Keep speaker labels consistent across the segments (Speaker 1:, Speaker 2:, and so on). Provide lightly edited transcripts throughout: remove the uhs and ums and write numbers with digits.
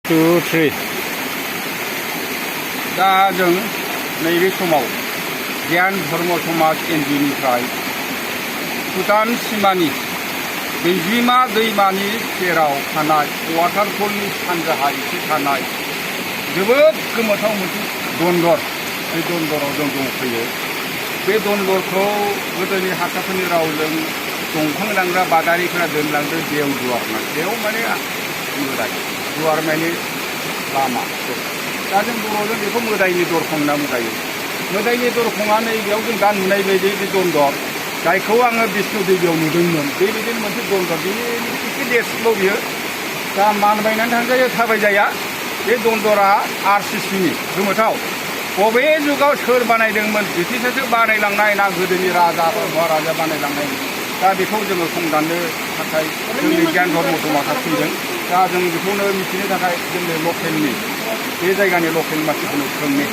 Speaker 1: 2, 3 दा जों नैबे समाव गियान धर्म समाज एनजिअनिफ्राय भुटान सिमानि दैजिमा दैमानि सेराव थानाय वाटारफलनि सानजाहा एसे थानाय जोबोद गोमोथाव मोनसे दन्दर, बे दन्दराव जों दंफैयो। बे दन्दरखौ गोदोनि हारसाफोरनि रावजों दंफां लांग्रा बादारिफोरा दोनलांदों देवदुवार होननानै। देव माने मोदाय, दुवार माने लामा। दा जों बर'जों बेखौ मोदायनि दरखं होनना बुंजायो। मोदायनि दरखङा नैबेयाव जों दा नुनाय बायदि बे दन्दर, जायखौ आङो बिष्णु देबियाव नुदोंमोन, बेबायदिनो मोनसे दन्दर। बेनि एसे देरसिनबाव बियो। दा मानबायनानै थांजायो, थाबायजाया। बे दन्दरा RCCनि गोमोथाव। बबे जुगाव सोर बानायदोंमोन, ब्रिटिशासो बानायलांनाय ना गोदोनि राजा महाराजा बानायलांनाय, दा बेखौ जोङो संदाननो थाखाय जोंनि गियान धर्म समाजा फैदों। दा जों बेखौनो मिथिनो थाखाय जोंनि लकेलनि, बे जायगानि लकेल मानसिफोरनो सोंनि।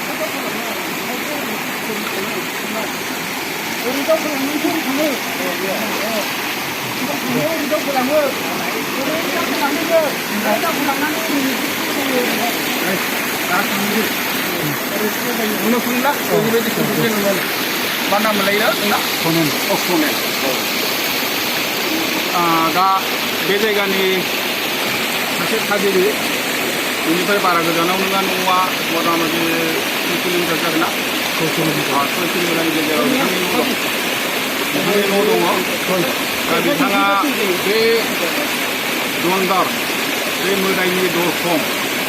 Speaker 1: दा बे जायगानि सासे थागिबि, बेनिफ्राय बारा गोजानाव नङा, न'आ मथा मथि 2 किल'मिटार जागोन ना, 6 किल'मिटारनि गेजेराव बिथांनि न' दं। बिथांनि न' दङ। दा बिथाङा बे दन्दर, बे मोदायनि दरखं,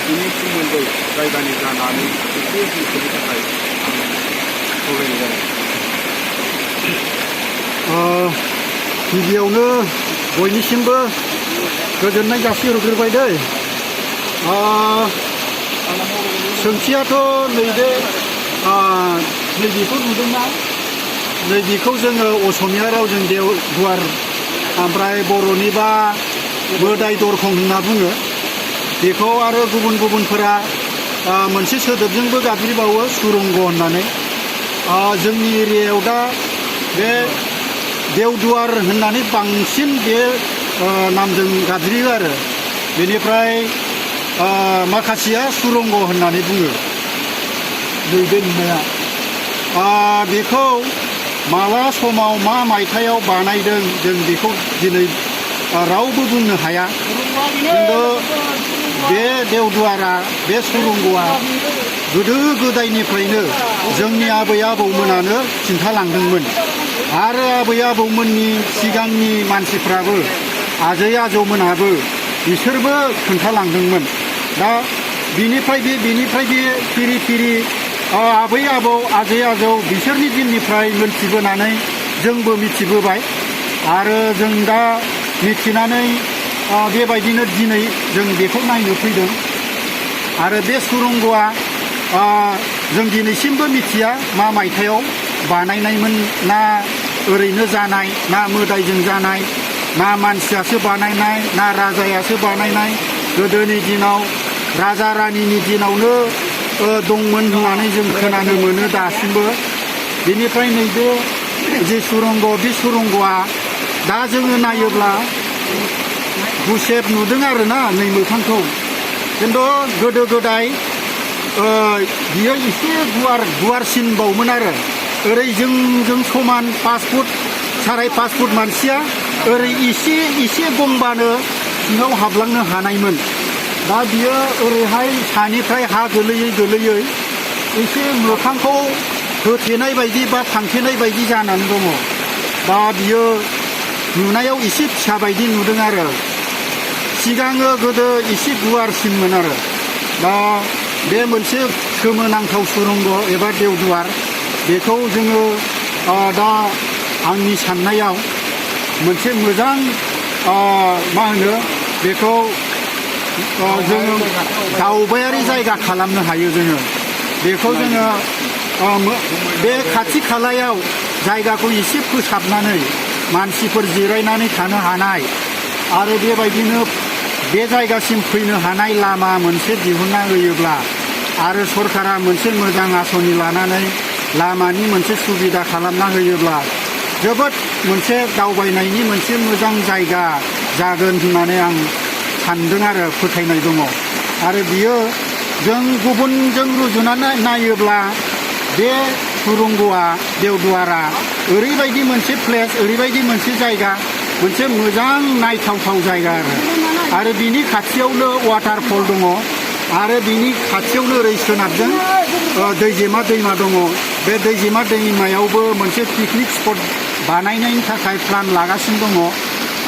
Speaker 1: बिनि सोमोन्दै जायगानि जानानै एसे बुंथिनो थाखाय खावलायनाय जादों।
Speaker 2: गिबियावनो बयनिसिमबो गोजोननाय जासिहरग्रोबाय दै। सोंथियाथ' नैबेखौ नुदोंना, नैबेखौ जोङो असमिया रावजों देवदुवार, ओमफ्राय बर'निबा मोदाय दरखं होनना बुङो। बेखौ आरो गुबुन गुबुनफोरा मोनसे सोदोबजोंबो गाबज्रिबावो, सुरंग होननानै। जोंनि एरियायाव दा बे देवदुवार होननानै बांसिन बे नामजों गाबज्रियो आरो। बेनिफ्राय माखासेया सुरंग होननानै बुङो। नैबे नुनाया बेखौ माला समाव मा मायथाइयाव बानायदों जों बेखौ दिनै रावबो बुंनो हाया। खिन्थु बे देवदुवारा, बे सुरंगआ गोदो गोदायनिफ्रायनो जोंनि आबै आबौमोनानो खिन्थालांदोंमोन। आरो आबै आबौमोननि सिगांनि मानसिफ्राबो, आजै आजौमोनाबो, बिसोरबो खोन्थालांदोंमोन। दा बिनिफ्राय बे फिरि फिरि आबै आबौ, आजै आजौ बिसोरनि दिननिफ्राय मोनथिबोनानै जोंबो मिथिबोबाय। आरो जों दा मिथिनानै बेबायदिनो दिनै जों बेखौ नायनो फैदों। आरो बे सुरंगआ जों दिनैसिमबो मिथिया मा मायथाइयाव बानायनायमोन, ना ओरैनो जानाय, ना मोदायजों जानाय, ना मानसियासो बानायनाय, ना राजायासो बानायनाय। गोदोनि दिनाव राजा रानिनि दिनावनो दंमोन होननानै जों खोनानो मोनो दासिमबो। बेनिफ्राय नैबे जे सुरंग, बे सुरंगआ दा जोङो नायोब्ला गुसेब नुदों आरोना नै मोखांखौ। खिन्थु गोदो गोदाय बियो एसे गुवारसिनबावमोन आरो। ओरै जों समान 5 फुट, 5.5 फुट मानसिया ओरै एसे गंबानो सिङाव हाबलांनो हानायमोन। दा बियो ओरैहाय सानिफ्राय हा गोलैयै एसे मोखांखौ होथेनाय बायदि बा फांथेनाय बायदि जानानै दङ। दा बियो नुनायाव एसे फिसा बायदि नुदों आरो। सिगाङो गोदो एसे गुवारसिनमोन आरो। दा बे मोनसे सोमोनांथाव सुरंग एबा देवदुवार, बेखौ जोङो दा आंनि साननायाव मोनसे मोजां मा होनो बेखौ जोङो दावबायारि जायगा खालामनो हायो। जोङो बेखौ जोङो बे खाथि खालायाव जायगाखौ एसे फोसाबनानै मानसिफोर जिरायनानै थानो हानाय, आरो बेबायदिनो बे जायगासिम फैनो हानाय लामा मोनसे दिहुनना होयोब्ला, आरो सरकारा मोनसे मोजां आसनि लानानै लामानि मोनसे सुबिदा खालामना होयोब्ला जोबोद मोनसे दावबायनायनि मोनसे मोजां जायगा जागोन होननानै आं सानदों आरो फोथायनाय दङ। आरो बियो जों गुबुनजों रुजुनानै नायोब्ला बे सुरुंगआ देवदुवारा ओरैबायदि मोनसे प्लेस, ओरैबायदि मोनसे जायगा, मोनसे मोजां नायथावथाव जायगा आरो बिनि खाथियावनो वाटारफल दङ आरो बिनि खाथियावनो ओरै सोनाबजों दैजिमा दैमा दङ। बे दैजिमा दैमायावबो मोनसे पिकनिक स्पट बानायनायनि थाखाय प्लान लागासिनो दङ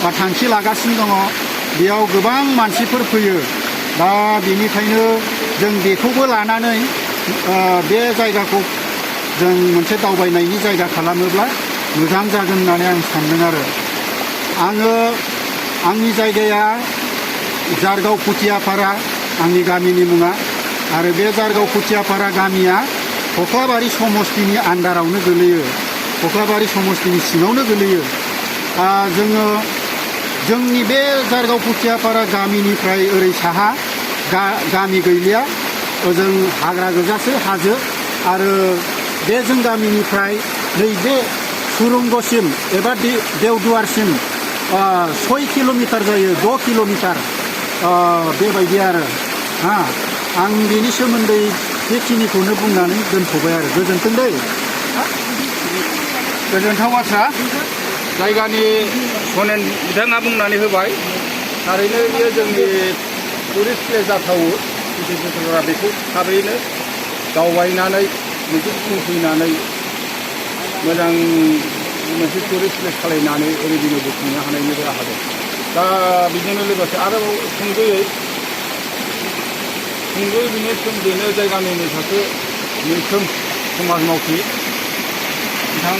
Speaker 2: बा थांखि लागासिनो दङ। बेयाव गोबां मानसिफोर फैयो। दा बेनिखायनो जों बेखौबो लानानै बे जायगाखौ जों मोनसे दावबायनायनि जायगा खालामोब्ला मोजां जागोन होननानै आं सान्दों आरो आंनि जायगाया जारगाव खुथियापारा, आंनि गामिनि मुङा। आरो बे जारगाव खुथियापारा गामिया कख्लाबारि समस्तिनि आन्दारावनो गोलैयो, कख्लाबारि समस्तिनि सिङावनो गोलैयो। जोङो जोंनि बे जारगाव खुथियापारा गामिनिफ्राय ओरै साहा गामि गैलिया, ओजों हाग्रा गोजासो, हाजो। आरो बे जों गामिनिफ्राय नैबे सुरुंगसिम एबा देवदुवारसिम 6 किल'मिटार जायो, 6 किल'मिटार बेबायदि आरो आं बेनि सोमोन्दै बेखिनिखौनो बुंनानै दोनथ'बाय आरो गोजोन्थों दै।
Speaker 1: गोजोनथाव बाथ्रा जायगानि सनेन बिथाङा बुंनानै होबाय। थारैनो बेयो जोंनि टुरिस्ट प्लेस जाथावो। भिजिटरफोरा बेखौ थाबैनो दावबायनानै मोनसे फैनानै मोजां मोनसे टुरिस्ट प्लेस खालायनानै रेभिनिउ बुथुमनो हानायनि राहा दं। दा बिजोंनो लोगोसे आरोबाव सुंद'यै बिनि सोमोन्दैनो जायगानिनो सासे मैखोम समाज मावथि बिथां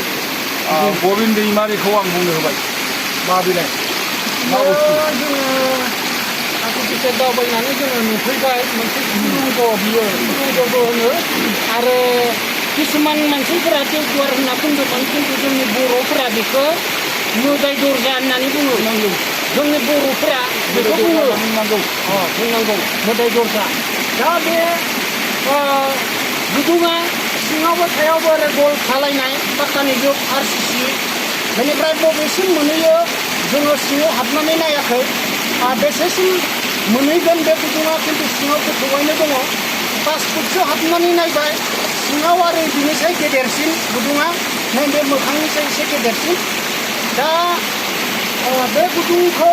Speaker 1: गबिन दैमारिखौ आं बुंनो होबाय। मा बिलाय मा बुस्थु
Speaker 3: जोङो आर्टिफिसियेल दावबायनानै जोङो नुफैबाय मोनसे सुरुंग बियो सुरुंगबो होनो आरो किसुमान मानसिफोरा देवदुवार होनना बुंदोंमोन, खिन्थु जोंनि बर'फोरा बेखौ मोदाय दरजा होननानै बुङो। जोंनि बर'फोरा बेखौ बुङो बुंनांगौ मोदाय दरजा। दा बे गुदुङा सिङावबो सायावबो आरो गल खालायनाय पाक्कानि जुग RCC। बेनिफ्राय बबेसिम मोनहैयो जोङो सिङाव हाबनानै नायाखै, बेसेसिम मोनहैगोन बे गुदुङा, खिन्थु सिङाव गोथौयैनो दङ। 5 फुटसो हाबनानै नायबाय सिङाव आरो बिनिसाय गेदेरसिन गुदुङा, नैबे मोखांनिसाय एसे गेदेरसिन। दा बे गुदुंखौ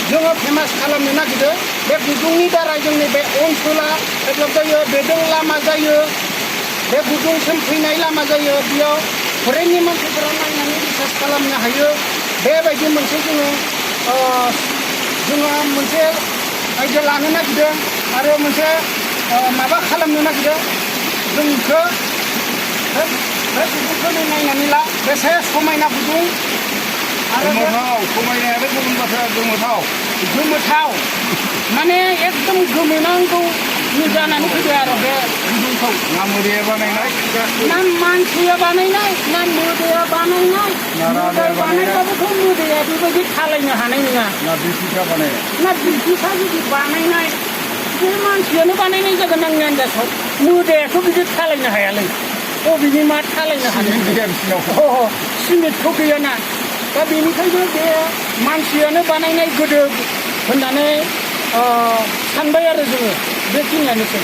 Speaker 3: जोङो फेमास खालामनो नागिरदों। बे गुदुंनि दारै जोंनि बे ओनसोला डेभेलप जायो, बेजों लामा जायो, बे गुदुंसिम फैनाय लामा जायो। बेयाव फरेननि मानसिफोरा नायनानै रिसार्च खालामनो हायो। बेबायदि मोनसे जोङो मोनसे आइडिया लानो नागिरदों आरो मोनसे माबा खालामनो नागिरदों। जोंखौ बे गुदुंखौ नायनानै ला, बेसे समायना गुदुं आरो
Speaker 1: समायनायाबो गुबुन बाथ्रा
Speaker 3: गोमोथाव माने एकदम गोमोनांगौ जानानै फैदो आरो बे गुदुंखौ।
Speaker 1: ना मोदैया बानायनाय,
Speaker 3: ना मानसिया बानायनाय, ना मोदैया बानायनाय। मोदै बानायबाबोथ' मोदैया बेबायदि खालायनो हानाय नङा।
Speaker 1: ना ब्रिटिशआ बानायनाय,
Speaker 3: ना ब्रिटिशआ जुदि बानायनाय बे मानसियानो बानायनाय जागोन आंनि आन्दाजाव। मोदैयाथ' बिदि खालायनो हायालै, बबेनि मा खालायनो हानो। सिमेन्टथ' गैयाना। दा बेनिखायनो बे मानसियानो बानायनाय गोदो होननानै सानबाय आरो जोङो। बेखिनियानोसै।